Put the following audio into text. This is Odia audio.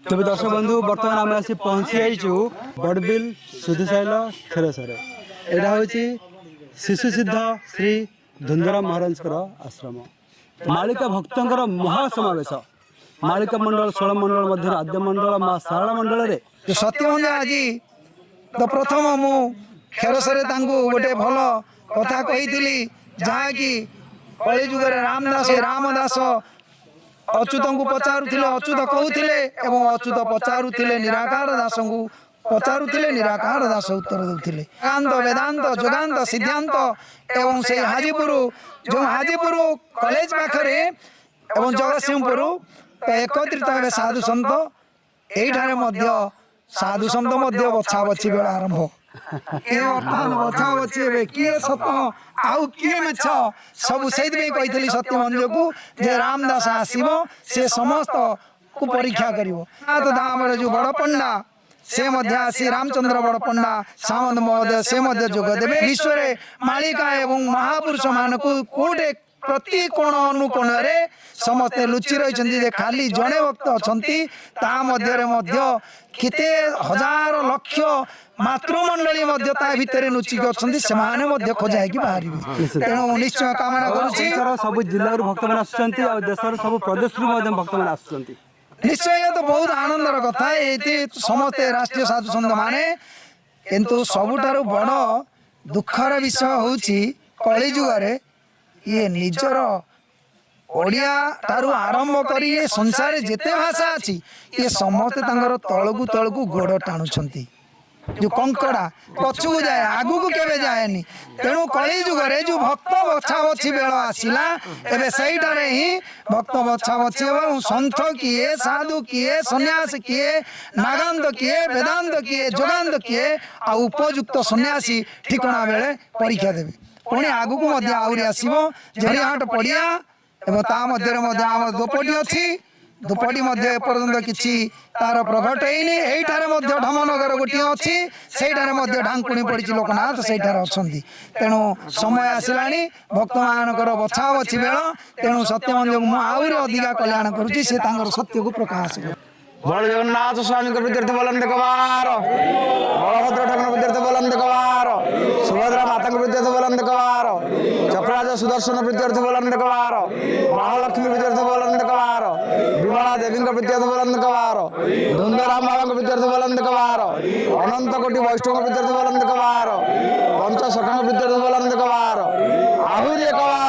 ତେବେ ଦର୍ଶକ ବନ୍ଧୁ, ବର୍ତ୍ତମାନ ଆମେ ଆସି ପହଞ୍ଚି ଯାଇଛୁ ବଡ଼ବିଲ ସୁଧୁସାଇଲ ଖେରସରେ। ଏଇଟା ହେଉଛି ଶିଶୁ ସିଦ୍ଧ ଶ୍ରୀ ଧୁନ୍ଦରାମ ମହାରାଜଙ୍କର ଆଶ୍ରମ। ମାଳିକା ଭକ୍ତଙ୍କର ମହାସମାବେଶ। ମାଳିକା ମଣ୍ଡଳ 16 ମଣ୍ଡଳ ମଧ୍ୟରେ ଆଦ୍ୟ ମଣ୍ଡଳ ମା ଶାରଳା ମଣ୍ଡଳରେ। ସତ୍ୟଭଞ୍ଜ ଆଜି ତ ପ୍ରଥମ ମୁଁ ଖେରସରେ ତାଙ୍କୁ ଗୋଟେ ଭଲ କଥା କହିଥିଲି, ଯାହାକି କଳିଯୁଗରେ ରାମଦାସ ଅଚ୍ୟୁତଙ୍କୁ ପଚାରୁଥିଲେ, ଅଚ୍ୟୁତ କହୁଥିଲେ ଏବଂ ଅଚ୍ୟୁତ ପଚାରୁଥିଲେ ନିରାକାର ଦାସଙ୍କୁ ପଚାରୁଥିଲେ, ନିରାକାର ଦାସ ଉତ୍ତର ଦେଉଥିଲେ। ବେଦାନ୍ତ, ବେଦାନ୍ତ, ଯୋଗାନ୍ତ, ସିଦ୍ଧାନ୍ତ ଏବଂ ସେଇ ହାଜିପୁର, ଯେଉଁ ହାଜିପୁର କଲେଜ ପାଖରେ ଏବଂ ଜଗତସିଂହପୁର ତ ଏକତ୍ରିତ ହେବେ ସାଧୁ ସନ୍ଥ। ଏଇଠାରେ ମଧ୍ୟ ସାଧୁ ସନ୍ଥ ମଧ୍ୟ ବଛା ବଛି ବେଳ ଆରମ୍ଭ। ଏ ବର୍ତ୍ତମାନ ବଛା ବଛି ହେବେ, କିଏ ସତ ଆଉ କିଏ ମିଛ ସବୁ। ସେଇଥିପାଇଁ କହିଥିଲି ସତ୍ୟମଞ୍ଜକୁ ଯେ ରାମଦାସ ଆସିବ, ସେ ସମସ୍ତକୁ ପରୀକ୍ଷା କରିବ। ଧାମରେ ଯୋଉ ବଡ଼ ପଣ୍ଡା, ସେ ମଧ୍ୟ ଆସି, ରାମଚନ୍ଦ୍ର ବଡ଼ ପଣ୍ଡା ସାମନ୍ତ ମହୋଦୟ, ସେ ମଧ୍ୟ ଯୋଗ ଦେବେ। ବିଶ୍ୱରେ ମାଳିକା ଏବଂ ମହାପୁରୁଷ ମାନଙ୍କୁ କୋଉଠି ପ୍ରତି କୋଣ ଅନୁକୋଣରେ ସମସ୍ତେ ଲୁଚି ରହିଛନ୍ତି ଯେ ଖାଲି ଜଣେ ଭକ୍ତ ଅଛନ୍ତି, ତା ମଧ୍ୟରେ ମଧ୍ୟ କେତେ ହଜାର ଲକ୍ଷ ମାତୃମଣ୍ଡଳୀ ମଧ୍ୟ ତା ଭିତରେ ଲୁଚିକି ଅଛନ୍ତି, ସେମାନେ ମଧ୍ୟ ଖୋଜା ହେଇକି ବାହାରିବେ। ତେଣୁ ମୁଁ ନିଶ୍ଚୟ କାମନା କରୁଛି। ଓଡ଼ିଶାର ସବୁ ଜିଲ୍ଲାରୁ ଭକ୍ତମାନେ ଆସୁଛନ୍ତି ଆଉ ଦେଶର ସବୁ ପ୍ରଦେଶରୁ ମଧ୍ୟ ଭକ୍ତମାନେ ଆସୁଛନ୍ତି। ନିଶ୍ଚୟ, ଇଏ ତ ବହୁତ ଆନନ୍ଦର କଥା। ଏଇଠି ସମସ୍ତେ ରାଷ୍ଟ୍ରୀୟ ସାଧୁ ସନ୍ଥ ମାନେ। କିନ୍ତୁ ସବୁଠାରୁ ବଡ଼ ଦୁଃଖର ବିଷୟ ହେଉଛି, କଳିଯୁଗରେ ଇଏ ନିଜର ଓଡ଼ିଆ ଠାରୁ ଆରମ୍ଭ କରି ଏ ସଂସାରରେ ଯେତେ ଭାଷା ଅଛି, ଇଏ ସମସ୍ତେ ତାଙ୍କର ତଳକୁ ତଳକୁ ଗୋଡ଼ ଟାଣୁଛନ୍ତି। ଯୋଉ କଙ୍କଡ଼ା ପଛକୁ ଯାଏ, ଆଗକୁ କେବେ ଯାଏନି। ତେଣୁ କଳି ଯୁଗରେ ଯୋଉ ଭକ୍ତ ବଛା ବଛି ବେଳ ଆସିଲା, ଏବେ ସେଇଟାରେ ହିଁ ଭକ୍ତ ବଛା ବଛି ହେବ ଏବଂ ସନ୍ଥ କିଏ, ସାଧୁ କିଏ, ସନ୍ନ୍ୟାସୀ କିଏ, ନାଗାନ୍ତ କିଏ, ବେଦାନ୍ତ କିଏ, ଯୋଗାନ୍ତ କିଏ ଆଉ ଉପଯୁକ୍ତ ସନ୍ନ୍ୟାସୀ ଠିକଣା ବେଳେ ପରୀକ୍ଷା ଦେବେ। ପୁଣି ଆଗକୁ ମଧ୍ୟ ଆହୁରି ଆସିବ ଝରିହାଟ ପଡ଼ିଆ ଏବଂ ତା ମଧ୍ୟରେ ମଧ୍ୟ ଆମର ଦୋପଟି ଅଛି। ଧୂପଟି ମଧ୍ୟ ଏପର୍ଯ୍ୟନ୍ତ କିଛି ତାର ପ୍ରଘଟ ହେଇନି। ଏଇଠାରେ ମଧ୍ୟ ଢମନଗର ଗୋଟିଏ ଅଛି, ସେଇଠାରେ ମଧ୍ୟ ଢାଙ୍କୁଣି ପଡ଼ିଛି, ଲୋକନାଥ ସେଇଠାରେ ଅଛନ୍ତି। ତେଣୁ ସମୟ ଆସିଲାଣି ଭକ୍ତମାନଙ୍କର ବଛା ବଛି ବେଳ। ତେଣୁ ସତ୍ୟମଞ୍ଜକୁ ମୁଁ ଆହୁରି ଅଧିକା କଲ୍ୟାଣ କରୁଛି, ସେ ତାଙ୍କର ସତ୍ୟକୁ ପ୍ରକାଶ କରୁ। ବଳ ଜଗନ୍ନାଥ ସ୍ୱାମୀଙ୍କ ବିଦ୍ୟାର୍ଥୀ ବୋଲନ୍ତି କବାର, ବଳଭଦ୍ର ଠାକୁର ବିଦ୍ୟାର୍ଥୀ ବୋଲନ୍ତି କବାର, ସୁଭଦ୍ରା ମାତାଙ୍କ ବିଦ୍ୟାର୍ଥୀ ବୋଲନ୍ତି କବାର, ଚକ୍ରାଜ ସୁଦର୍ଶନ ବିଦ୍ୟାର୍ଥୀ ବୋଲନ୍ତି କବାର, ମହାଲକ୍ଷ୍ମୀ ବିଦ୍ୟାର୍ଥୀ ବୋଲନ୍ତି କବାର, ବିମଳା ଦେବୀଙ୍କ ବିଦ୍ୟାର୍ଥୀ ବୋଲନ୍ତି କବାର, ଧୁନ୍ଦରାମ ବାବାଙ୍କ ବିଦ୍ୟାର୍ଥୀ ବୋଲନ୍ତି କବାର, ଅନନ୍ତ କୋଟି ବୈଷ୍ଣବ ବିଦ୍ୟାର୍ଥୀ ବୋଲନ୍ତି କବାର, ପଞ୍ଚସଖାଙ୍କ ବିଦ୍ୟାର୍ଥୀ ବୋଲନ୍ତି କବାର, ଆହୁରି ଏକ ବାର।